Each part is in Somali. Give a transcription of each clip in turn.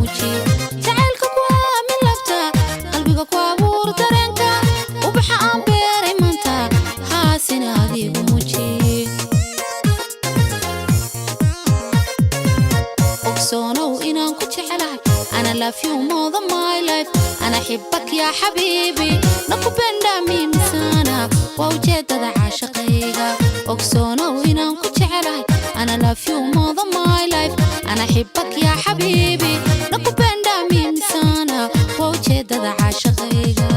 Muuji jacaylka ku aamin lafta, qalbiga ku abuur dareenka. Ubaxa aan beeray maanta haasina adigu muuji. Ogsoonow inaan ku jecelahay. Ana love you more than my life. Ana xibak yaa xabiibi, nakupenda mimi sana, waa ujeedada caashaqayga. Ogsoonow inaan ku jecelahay. Ana love you more than my life. Ana xibak yaa xabiibi, nakupenda mimi sana, waa ujeedada caashaqayga.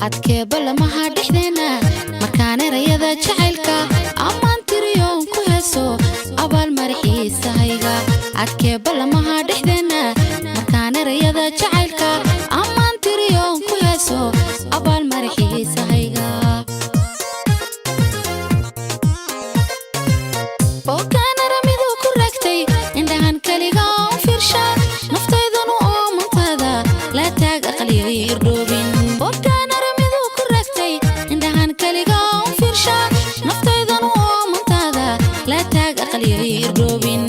Adkeeba lamaha dhexdeena markaan erayada jacaylka ammaan tiriyoon ku heeso abaal maraxiisahayga. Adkeeba lamaha dhexdeena markaan erayada jacaylka ammaan tiriyoon ku heeso abaal maraxiisahayga. Bookaan aramidu ku raagtay, indhahan keliga u fiirsha, naftaydanu oomantaada la taag, aqliga irdhoobin. Bookaan aramidu ku raagtay, indhahan keliga u fiirsha, naftaydanu oomantaada la taag, aqliga irdhoobin.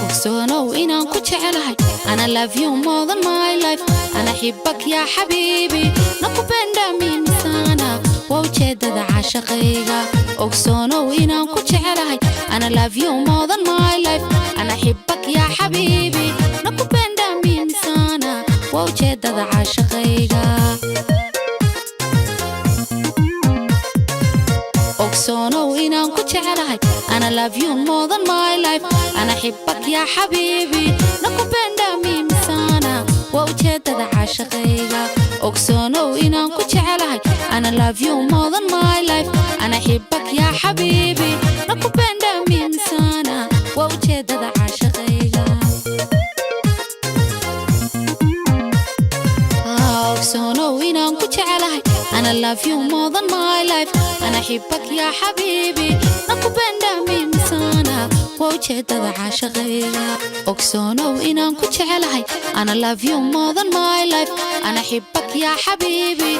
Ogsoonow inaan ku jecelahay. Ana love you more than my life. Ana xibak yaa xabiibi, nakupenda mimi sana, waa ujeedada caashaqayga. Ogsoonow inaan ku jecelahay. Ana love you more than my life. Ana xibak yaa xabiibi, nakupenda mimi sana, waa ujeedada caashaqayga. Ogsoonow inaan ku jecelahay. Ana love you more than my life. Ana xibak yaa xabiibi, nakupenda mimi sana, waa ujeedada caashaqayga. Ogsoonow inaan ku jecelahay. Ana love you more than my life. Ana xibak yaa xabiibi, nakupenda mimi sana, waa ujeedada caashaqayga. Ogsoonow inaan ku jecelahay. Ana love you more than my life. Ana xibak yaa xabiibi, nakupenda mimi sana, waa ujeedada caashaqayga. Ogsoonow inaan ku jecelahay. Ana love you more than my life. Ana xibak yaa xabiibi.